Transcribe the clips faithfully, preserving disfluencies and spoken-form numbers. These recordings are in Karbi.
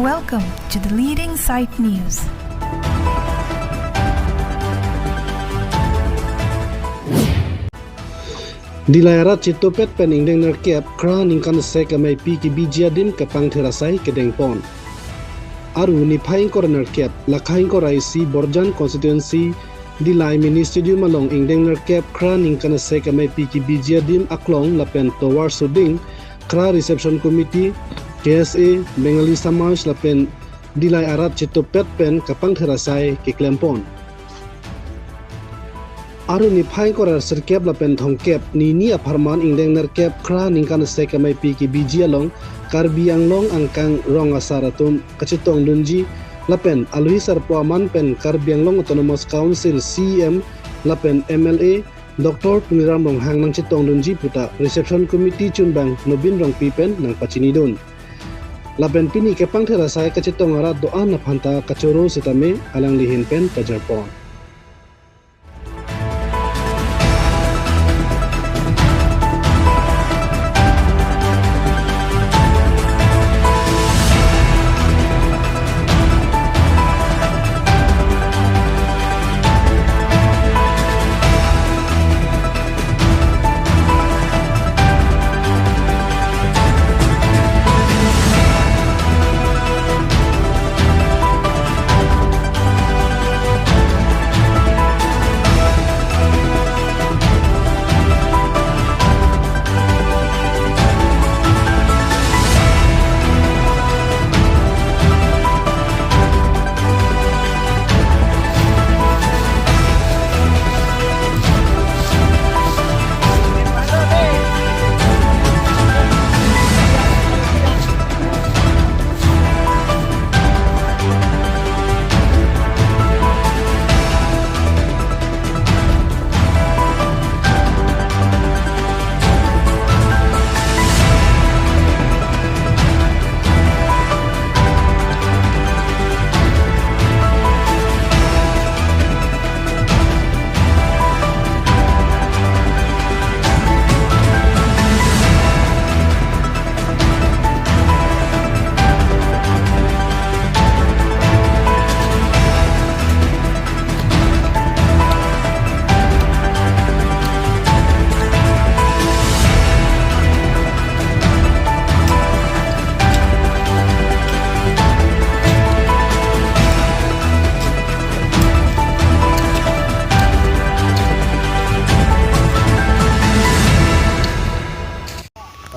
Welcome to the leading site news. Dillai arat chitopet pen ingdeng nerkep Phra ningkan sek ameipi kebiji adim kepangthir asai kedengpon. Aru niphai ingkoi ra nerkep, lakha ingkoi ra isi Borjan constituency, Dillai Mini Stadium along ingdeng nerkep Phra ningkan sek ameipi kebiji adim aklong lapen tovar soding, Phra Reception Committee, K S A, Bengali Samaj lapen Dillai arat chitopet pen kepangthir asai keklempon. Aru niphai ingkoi ra sirkep lapen thomkep, nini apharman ingdeng nerkep Phra ningkan sek ameipi kebiji along Karbi Anglong angkang rong asar atum kachetongdunji lapen alohi sarpo aman pen Karbi Anglong Autonomous Council C E M lapen M L A Doctor Tuliram Ronghang nangchetongdunji puta Reception Committee chunbang Nobin Rongpi pen nangpachinidun. Lapen pini kepangthir asai kachetong arat do-an aphanta kachoro sitame alangli ahin pen pajarpon.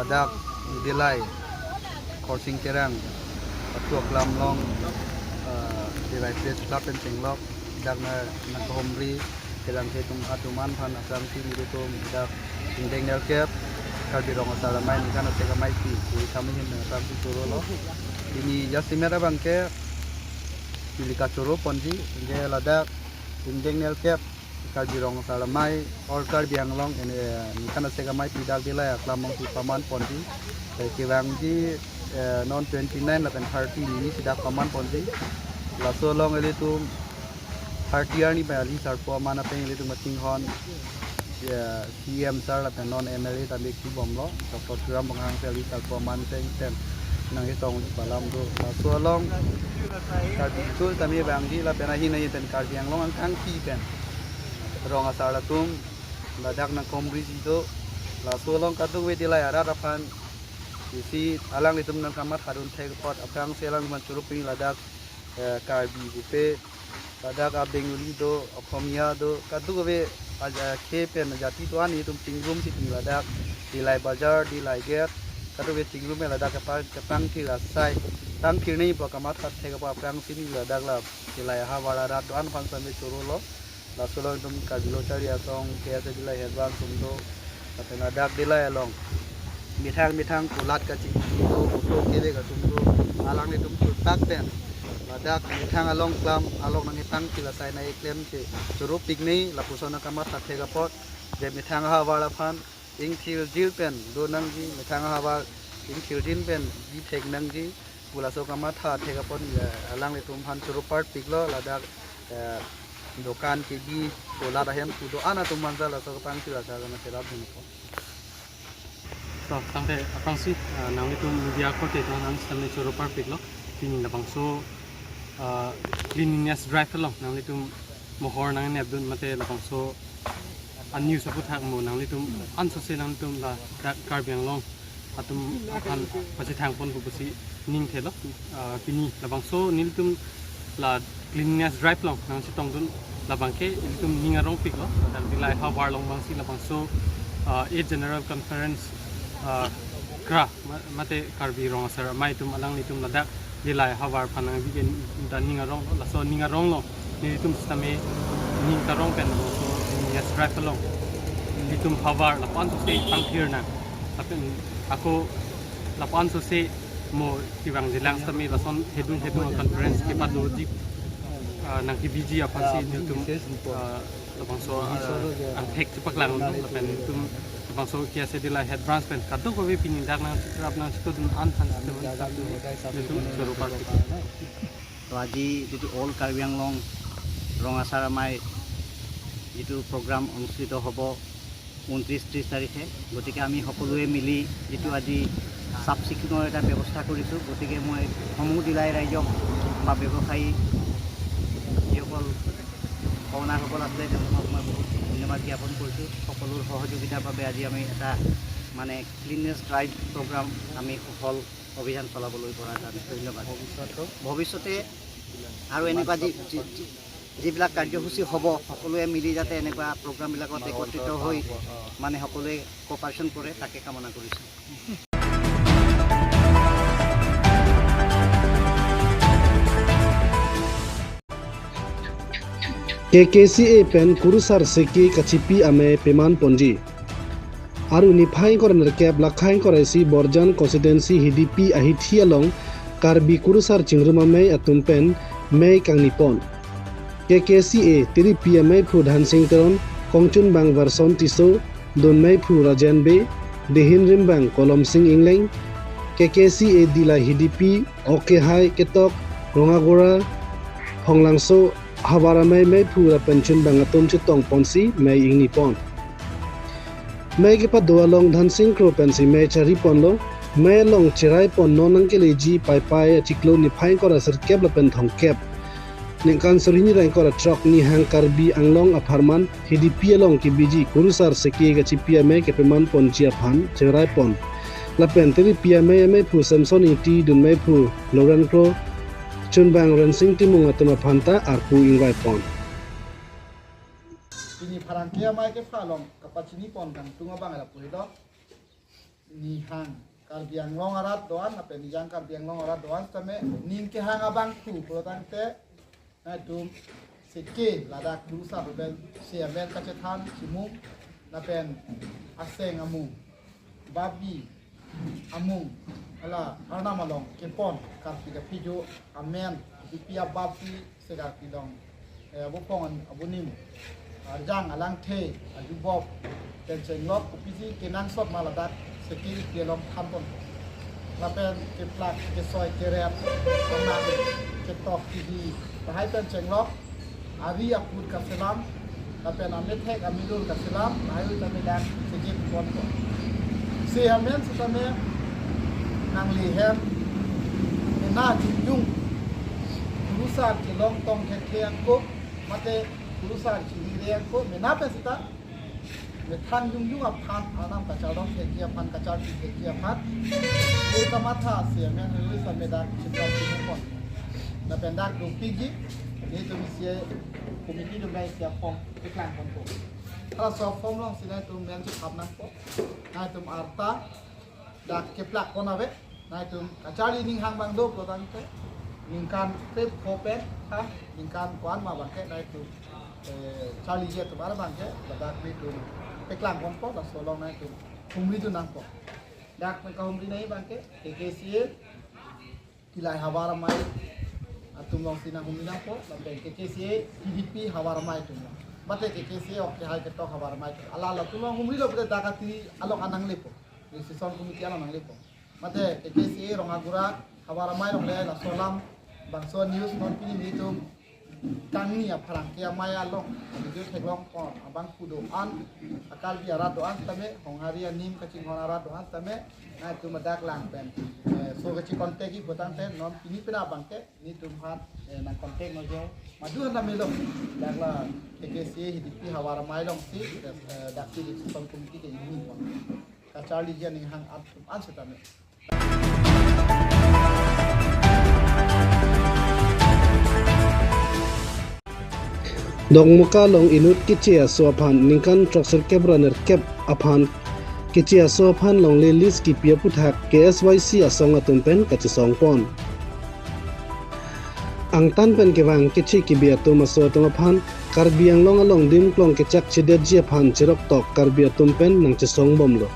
Ladak Dillai, Khorsing Terang, Atu Aklam along, eh, Dillai Press Club pen chenglok, dak na nangkahumri, kelang ketum atum aphan aphrangsi nelitum dak ingdeng nerkep Karbi Rong Asar Amei ningkan sek ameipi, kuri kami hin aphrangsi chorolo. Pini jasemet abang ke, pini kachoro ponji, ke ladak ingdeng nerkep Karbi Rong Asar Amei or Karbi Anglong ini, eh, ningkan sek ameipi dak Dillai Aklam along si paman ponji. Eh, kevangji, eh, non twenty-nine lapen thirty nini si dak paman ponji. Laso along ilitum thirty arni pen alohi sarpo aman apeng ilitum kachinghon, eh, C E M sir lapen non M L A tame kibomlo, Doctor Tuliram Ronghang si alohi sarpo aman teng teng nangchetongji pu alam do. Laso along Karbi School tame vangji lapen ahin ahin pen Karbi Anglong angkangpi pen rong asar atum ladak nangkahumriji do. Laso along kadokave Dillai arat aphan isi alanglitum nangkamathadun thek apot aphrangsi alanglitum choro pini ladak, eh, Karbi pupe, ladak a-Bengali do, Okhomia do, kadokave aja khei pen ajati do-an itum chingrumsi pini ladak Dillai Bazar, Dillai Gate, kadokave chingrum ladak kepa-, kepangthir asai, pangthir nangji pu kamatha thek apot aphrangsi pini ladak la Dillai ahavar arat do-an aphan same chorolo. Laso along itum Karbi Lo Charli Asong, K S A Dillai headband atum do, lapen ladak Dillai along methang methang kulat kachingki do, auto kevek atum do, alanglitum churtak pen ladak methang along klam along nangkepangthir asai nangkeklem ke choro pik nangji lapuson akamatha thek apot, je methang ahavar aphan ingthirjir pen do nangji, methang ahavar ingthirjin pen ji thek nangji pu laso kamatha thek apot, eh, alanglitum aphan choro parpiklo, ladak, eh, dokan kebi kulat ahem pu do-an atum aphan ta laso kepangthir asai nangcherap dunpo. To, tangte aphrangsi, ah, nanglitum media akorte ta nang sitame choro parpiklo. Pini labangso, ah, cleanliness drive along nanglitum mohor nangnepdun mate labangso a-news aputhak mo nanglitum ansose nanglitum ladak Karbi Anglong atum aphan pasithangpon pusi ningthelo, ah, pini labangso nelitum la cleanliness drive along nangchetongdun labangke ilitum ning arongpiklo, ladak Dillai havar along abangsi labangso, ah, eighth General Conference, ah, kra ma-, mate Karbi Rong Asar Amei atum alanglitum ladak Dillai havar aphan nangbi ke ta ning aronglo, laso ning aronglo nelitum sitame ning karong pen laso cleanliness drive along nelitum havar lapu-an sose pangthir nang. Lapen ako lapu-an sose mo kevangjilang sitame lason hedung hedung conference kepadoji, ah, nangkebiji aphansi nelitum, ah, labangso, ah, angthek chepaklang lapen nelitum labangso K S A Dillai head branch pen kadokave pini dak nangchetrap nangchetongdun an aphan sitame nelitum choro parpik. তো আজি যিটো অল কাৰ্বি আংলং ৰং আচাৰ আমাৰ যিটো প্ৰগ্ৰাম অনুষ্ঠিত হ'ব ঊনত্ৰিছ ত্ৰিছ তাৰিখে, গতিকে আমি সকলোৱে মিলি যিটো আজি চাফ চিকুণৰ এটা ব্যৱস্থা কৰিছোঁ। গতিকে মই সমূহ ডিলাই ৰাইজক বা ব্যৱসায়ী যিসকল অ'নাৰসকল আছিলে তেওঁলোকক মই বহুত ধন্যবাদ জ্ঞাপন কৰিছোঁ। সকলোৰ সহযোগিতাৰ বাবে আজি আমি এটা মানে ক্লিননেছ ড্ৰাইভ প্ৰগ্ৰাম আমি সফল অভিযান চলাবলৈ পৰা যাম। ধন্যবাদ। ভৱিষ্যতে আৰু এনেকুৱা যি- যি- যি- যিবিলাক কাৰ্যসূচী হ'ব সকলোৱে মিলি যাতে এনেকুৱা প্ৰগ্ৰামবিলাকত একত্ৰিত হৈ মানে সকলোৱে কপাৰেশ্যন কৰে তাকে কামনা কৰিছোঁ। K K C A pen kurusar seke kachipi amei peman ponji. Aru niphai ingkoi ra nerkep lakhai ingkoi ra isi Borjan constituency Hidipi ahithi along Karbi kurusar chingrum amei atum pen mei kangni pon. K K C A tiripi ameiphu Dhansing Teron, kongchunbang Verson Tisso, dunmeiphu Rajen Bey, dehin rimbang Kolomsing Ingleng, K K C A Dillai Hidipi, ok kehai ketok, Rongagora, Phonglangso, havar amei meiphu lapen chunbang atum chetong ponsi mei ingni pon. Mei kepado along Dhansing Kro pensi mei chari ponlo, mei along cherai pon non nangkeleji Paipai achiklo niphai ingkoi ra sirkep lapen thomkep, ningkan suri hini ra ingkoi ra throk Nihang Karbi Anglong apharman Hidipi along kebiji kurusar seke kachipi amei kepeman ponji aphan cherai pon. Lapen tiripi amei ameiphu Samson Ingti, dunmeiphu Loren Kro, chunbang Rensing Timung atum aphan ta arpu ingvai pon. Pini pherangke amei kepha along kapachini pon kangtung abang lapu helo. Nihang Karbi Anglong arat do-an, lapen Nihang Karbi Anglong arat do-an sitame ning kehang abangphu pulo tangte, nangtum seke ladak kurusar pen semen kachethan chimung, lapen aseng amung, babi amung, hala arnam along kepon, karpi kaphijo amen, bipi ababi, segarpi along, eh, abuphong an-, abunim, arjang alangthe, ajubop, pen chenglok kopisi kenangsot ma ladak seke pi along than pon. Lapen keplak, kesoi, kerep, anang, ketok, kihi, lahai pen chenglok, ari aput kaselam, lapen amethek amidul kaselam, lahai pen ladak seke pi pon pon. Se amen sitame nangli hem, mena jingjung, kurusar kelong tong thekthe angko, mate kurusar chiri re angko, mena pen sita methang jongjong aphan, arnam kachardom thekji aphan, kacharpi thekji aphan, ur kamatha se amen ur sitame dak chitram chimupon. Lapen dak dopikji, nelitum isi committee atum isi aform paklang ponpo. Halaso aform alongsi nangtum men chethap nangpo. Nangtum arta dak keplak pon ave, nangtum kacharli ning hang abang do pulo tangte, ningkan krepho pen, ha, ningkan ko-an ma abangke nangtum, eh, charliji atum ar abangke, ladak nangtum paklang ponpo, laso along nangtum humridun nangpo. Dak nang kahumri nangji abangke, K K C A Dillai havar amei atum alongsi nanghumri nangpo, lapen K K C A Hidipi havar amei atum along, mate K K C A ok kehai ketok havar amei atum, hala latum along humrilo pulote dak atiri along an nanglepo, decision committee along nanglepo. Mate K K C A Rongagora havar amei along le laso alam bangso news non pini nelitum Kangni apharang ke amei along, video theklong ko abang pu do-an, a Karbi arat do-an tame, Honghari anim kachinghon arat do-an tame, nangtum adak lang pen. Eh, so kachi contact-i putangte, non pini pina abang ke, nelitum aphan, eh, nang contact nangjo, madu han melo, dak la K K C A Hidipi havar amei alongsi, eh, daksi di Sukon Committee ke ini pon. Kacharliji aning hang atum an setame. Dokmoka along inut keche aso aphan ningkan throksirkep ra nerkep aphan keche aso aphan longle lease kipi aputhak K S Y C asong atum pen kachesong pon. Angtan pen kevang keche kebi atum aso atum aphan Karbi Anglong along dimklong kechak chedetji aphan cherok tok Karbi atum pen nangchesong bomlo.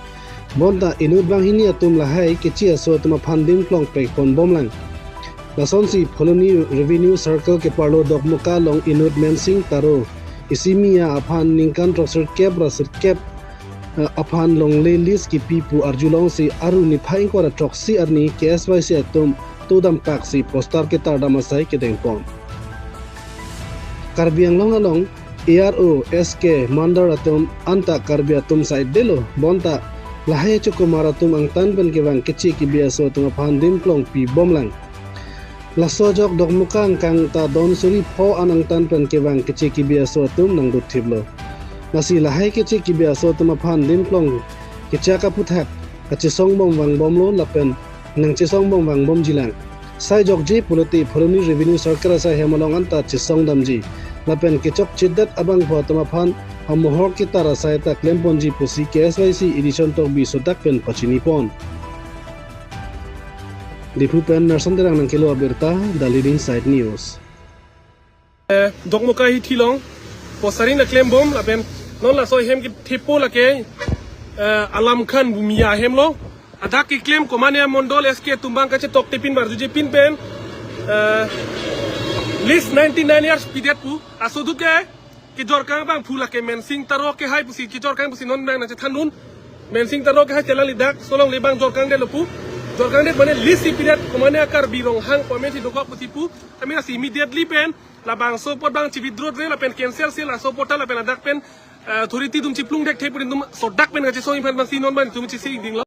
Bonta inut banghini atum lahai keche aso atum aphan dimklong prekpon bomlang. Lasonsi Phuloni Revenue Circle keparlo Dokmoka along inut Mensing Taro, isi Miya aphan ningkan throksirkep ra sirkep, eh, aphan longle lease kipi pu arjulongsi aru niphai ingkoi ra throksi arni K S Y C atum todam kaksi poster ketardam asai kedengpon. Karbi Anglong along A R O, S K, Mandal atum anta Karbi atum side delo, bonta lahai chokomar atum angtan pen kevang keche kebi aso atum aphan dimklong pi bomlang. Laso ajok Dokmoka angkang ta don suri pho an angtan pen kevang keche kebi aso atum nangdut thiplo. Lasi lahai keche kebi aso atum aphan dimklong kechak aputhak kachesong bom vang bomlo lapen nangchesong bom vang bomjilang. Sai jokje pulote Phuloni Revenue Circle asai hem along anta chesong damji. Lapen kechok chedet abangphu atum aphan amohor ketar asai ta klemponji pusi K S Y C Edison Tokbi sodak pen pachini pon. Diphu pen Narson Terang nangkelo abirta, The Leading Side News. Eh, Dokmoka hithi along poster-i nangklem bom lapen non laso hem kethepo lake, eh, Alam Khan Bumia hem lo. Adak keklem komane amondol S K atum abang kachetok te pin barjuji pin pen, eh, lease ninety-nine years pidet pu aso duk ke kejor kang abangphu lake Mensing Taro ke hai pusi kejor kang pusi non abang nangchethandun. Mensing Taro ke hai chelang lidak solong le abang jor kang detlo pu. Jor kang det mane lease si pidet komane Karbi Ronghang pame si dokok pusi pu. Kami asi immediately pen labangso apot abang chi-withdraw re lapen cancel si laso apot ta lapen adak pen, eh, authority atum chiplung dek the pu atum sodak pen kachesong iphan abang si non abang atum chisi dinglo.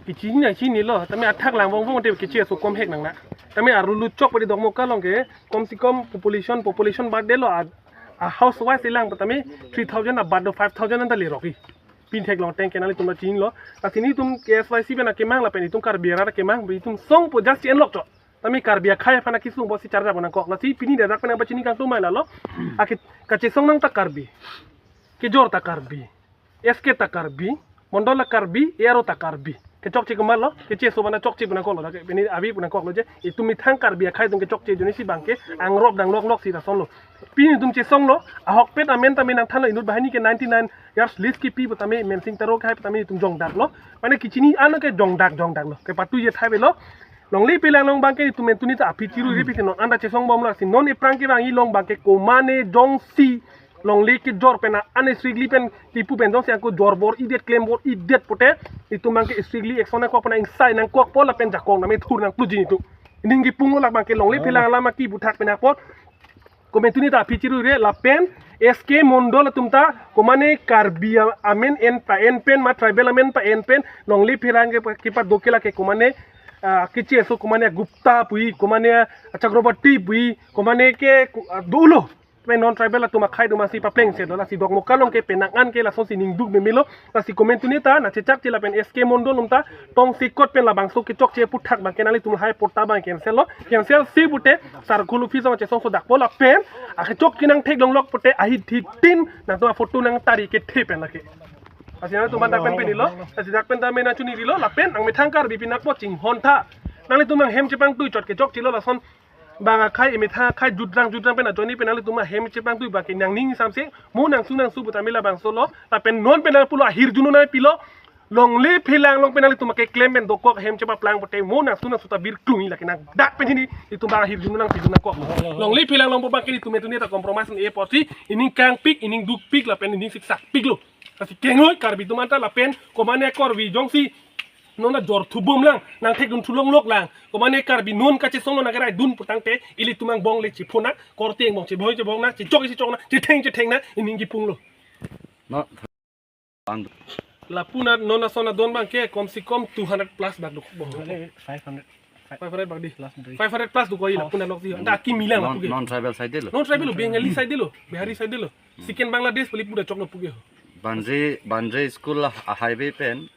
Kechini na chinilo, tame athak lang vong vong te keche aso kom hek nang na. Tame arulu chok padi Dokmoka along ke, kom si kom population, population bat detlo a, a house wise ilang tame three thousand a bat do five thousand anta le roki. Pin theklong tang ke nanglitum ta chinilo. Lasi nelitum K S Y C pen akemang lapen itum Karbi arat akemang, itum song po just enlok chok. Tame Karbi akhei aphan akesung pusi charjap nangkok. Lasi pini dadak pen pachini kangtung mai lalo. Ake kachesong nang ta Karbi. Kejor ta Karbi. S K ta Karbi. Mondol ta Karbi. A R O ta Karbi. Kechokche komatlo. Keche aso abang chokche pu nangkoklo. Dak pini abi pu nangkoklo je. Itum methang Karbi akhei atum kechokche ajoine si abang ke angrop dang lok lok si lasonlo. Pini itum chesonglo. Ahokpet amen tame nangthanlo inut banghini ke ninety-nine years lease kipi pu tame Mensing Taro ke hai pu tame itum jongdaklo. Mane kechini ano ke jongdak jongdaklo. Kepatuje thai avelo. Longle Phelang along abang ke itum mentuni ta aphi chiru ri pisi non anta chesong bomlo si non ephrang kevangji along abang ke komane jongsi longle kejor pen an strictly pen kipu pen jongsi ako jor bor-idet klem bor-idet pute itum abang ke strictly action nangkok pen ingsai nangkokpo lapen jakong name thur nangpluji itum. Ining kipung lo abang ke Longle Phelang alam aki buthak pen apot. Komentuni ta aphi chiru re lapen S K Mondol atum ta komane Karbi a-, amen en pa en pen ma tribal amen pa en pen Longle Phelang ke pa, kepadoke lake komane, ah, keche aso komane Gupta pu-i, komane Chakraborty pu-i, komane ke ku-, ah, dolo. Pen non tribal atum akhei atum asi papleng se do lasi Dokmoka along ke penang an ke lasonsi ningduk memelo. Lasi komentuni ta nangchechakche lapen S K Mondol atum ta tongsekot pen labangso kechokche aputhak abang ke nanglitum lahai patta abang cancel lo. Cancel si pute circle office along chesong sodakpo lapen akechok kenang theklong lok pute ahithi tin nangtum aphoto nangtari kethe pen lake. Lasi nangtum abang dak pen pinilo. Lasi dak pen tame nangchunirilo lapen nangmethang Karbi pinak po chinghon tha. Nanglitum nanghem chepangtui chot kechokchelo lason abang akhei emethang akhei judrang judrang pen ajoine pen nanglitum ahem chepangtui abang ke nangning samse mo nangsu nangsu pu tame labangso lo lapen non pen nangpulo ahirjuno nangpilo Longle Phelang along pen nanglitum akeklem pen dokok hem chepaplang pute mo nangsu nangsu ta bir klung-i lake nang dak pen hini itum abang ahirjuno nangpidun nangkok. Longle Phelang along abang ke itum mentuni ta compromise ne apotsi ining kangpik ining dukpik lapen ining siksak piklo. Lasi kengoi Karbi atum anta lapen komane Karbi jongsi Non ajor thubom lang, nangthekdun thulonglok lang. Komane Karbi non kachesong non nangkeraidun putangte, ilitum angbong le chiphonang, korte angbong chebhoi chebhonang, chechok chechoknang, chetheng chethengnang, ining kipunglo. No. Lapu na non ason adon abangke, kom si kom two hundred plus bak duk bong. Five hundred. Five hundred bak di. Plus three. Five hundred plus duk koi lapu na nok si. Anta kimi lang Non, lapu ke. Non tribal side lo. Non tribal lo, Bengali side lo, Bihari side lo. Second Bangladesh pali pu dak choklo pu ke. Banjri, Banjri school a highway pen,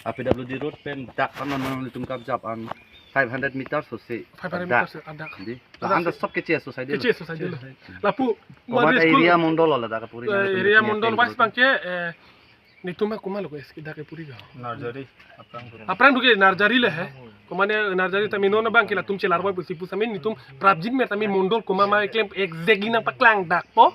a P W D road pen, dak kan non nangtum kapjap an five hundred meters so si. Five hundred dak. Meters adak. Di. Adak La anda si. Sob keche aso side lo. Keche aso side lo. Lapu Komat Banjri school, area mondol lo ladak puri eh, nangtum area punya mondol peng wise road. Abangke, eh, netum ma komat lo ko es dak ke puri ga. Narjari, Aprang Guru. Aprang duke Narjari le he. Komane Narjari tame non abangke latum chelar boy pusi pusitame netum prapjin me tame mondol komat ma keklem exactly nangpaklang dakpo.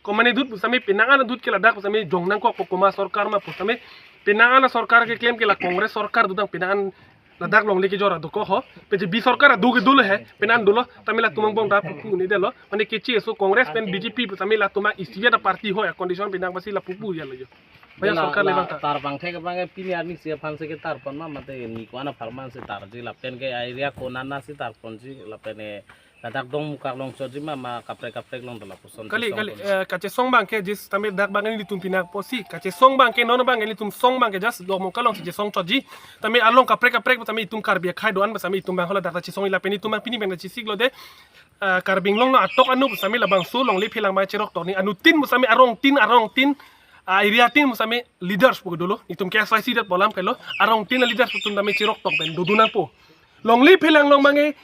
Komane dut pusitame penang an dut ke ladak pusitame jong nangkokpo komat sorkar ma pusitame penang an sorkar keklem ke la Congress sorkar dutang penang an ladak longle kejor adokok ho. P J P sorkar adu ke dolo he, penang dolo, tame latum angbong dak pupu ne delo. Mane keche aso Congress pen B J P pusitame latum ang isi ada party ho ya condition penang pasi lapu pu ya lo jo. Baya Dela sorkar la lebang ta. Tar bang thek bang pini arni si aphan si ketar pon ma mate ni ko-an apharman si tarji lapen ke area konat si tar ponji lapen e ladak Dongmukak along chotji ma ma kaprek kaprek along dola puson Kali, chesong kali, pon. Eh, kachesong abangke jis tame dak abang ilitum pinang posi. Kachesong abangke non abang ilitum song abangke just Dongmukak along si chesong chotji. Tame along kaprek kaprek tame itum Karbi akhei do-an pusitame itum abang hala dak ta chesong ila pen itum abang pini pen ta chesik lo de. Eh, Karbi Anglong no atok anu pusitame labangso longle phelang abang cherok tokni anuttin pusitame arongtin arongtin, ah, area tin pusitame leaders pu dolo. Itum K S Y C dat polam kailo. Arongtin leaders itum tame cherok tok pen dodun nangpo. Longle phelang along abangke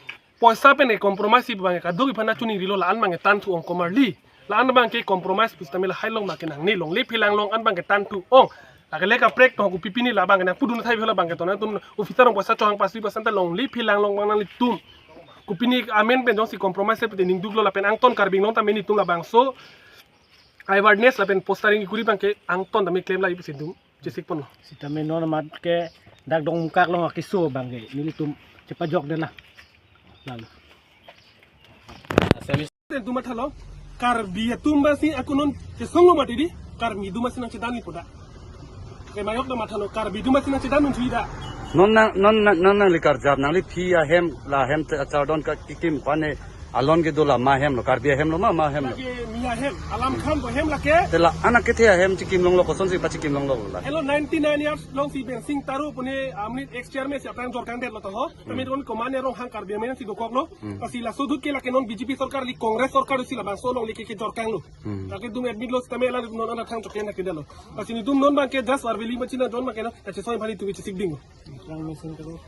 poisa pen e compromise si abangke kaduk iphan na chuning rilo la-an abangke tan thu ong komarli. La-an abangke compromise pusitame lahai along abangke nangne longle phelang along an abangke tan thu ong. Lake le kaprek to kopi pini la abangke nangpudun thai bhela abangke to nangtum officer along poisa chohang pasi pasan ta longle phelang along abang nanglitum. Kopine amen pen jongsi compromise pute ning duklo lapen angton Karbi Anglong tame netum labangso awareness lapen postering kuri abangke angton tame klem lai pusi dum chesik ponlo. Sitame non amat ke dak Dongmukak along keso abangke nelitum chepajok dela. Lalu. Assamese. Netum mathalo, Karbi atum abang si ako non chesong lo mati di, Karbi atum abang si nangchedan ni poda. Ke mayok da mathalo, Karbi atum abang si nangchedan non suida. Non nang, non nang, non nangli karjap, nangli phi ahem, la ahem te achardon ka kikim pane alon ke dola ma ahem lo, Karbi ahem lo ma, ma ahem lo. Lake mi ahem, alam khan bo ahem lake. Te la-an akethe ahem chikim longlo, kosonsi pachikim longlo la. Hello, ninety-nine years along si Bensing Taro pune amnit ex chairman si Aprang Jorkang det lo to ho. Tame Hmm. don komat Ronghang Karbi amen si dokok lo. Hmm. Pasi laso dut ke lake non B J P sorkar li Congress sorkar si labangso along lake kejorkang lo. Hmm. Lake dum admit lo sitame la non ana thang choken na kedalo. Pasi netum non abangke just arveli machin ajon abangke na kachesong aphan itum chesik ding. Aprang Bensing Taro.